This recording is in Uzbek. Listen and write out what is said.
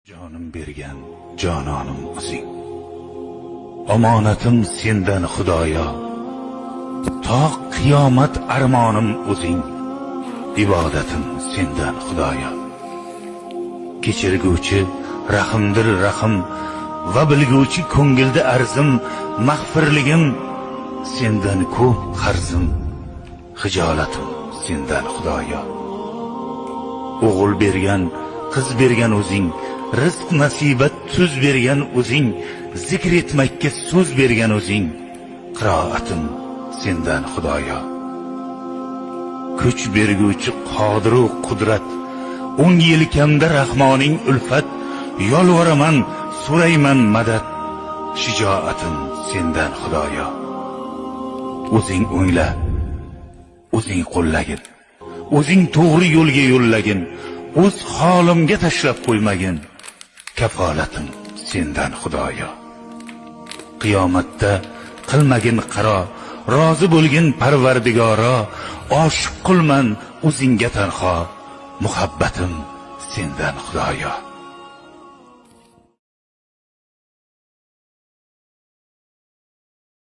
Jonim bergan jononim o'zing. Omonatim sendan Xudoyo. To qiyomat armonim o'zing. Ibodatim sendan Xudoyo. Kechirguvchi rahimdir rahim va bilguvchi ko'ngilda arzim, mag'firligim sendan ko'p qarzim, xijolatim sendan Xudoyo. O'g'il bergan, qiz bergan o'zing, rizq nasibat tuz bergan o'zing, zikr etmakka so'z bergan o'zing, qiroatim sendan Xudoyo. Kuch berguvchi qodiru qudrat, o'ng yelkamda Rahmoning ulfat, yolvoraman, so'rayman madad, shijoatim sendan Xudoyo. O'zing o'ngla, o'zing qo'llagin, o'zing to'g'ri yo'lga yo'llagin, o'z holimga tashlab qo'ymagin, kafolatim sendan Xudoyo. Qiyomatda qilmagin qaro, rozi bo'lgin Parvardigoro, oshiq qulman o'zingga tanho, muhabbatim sendan Xudoyo.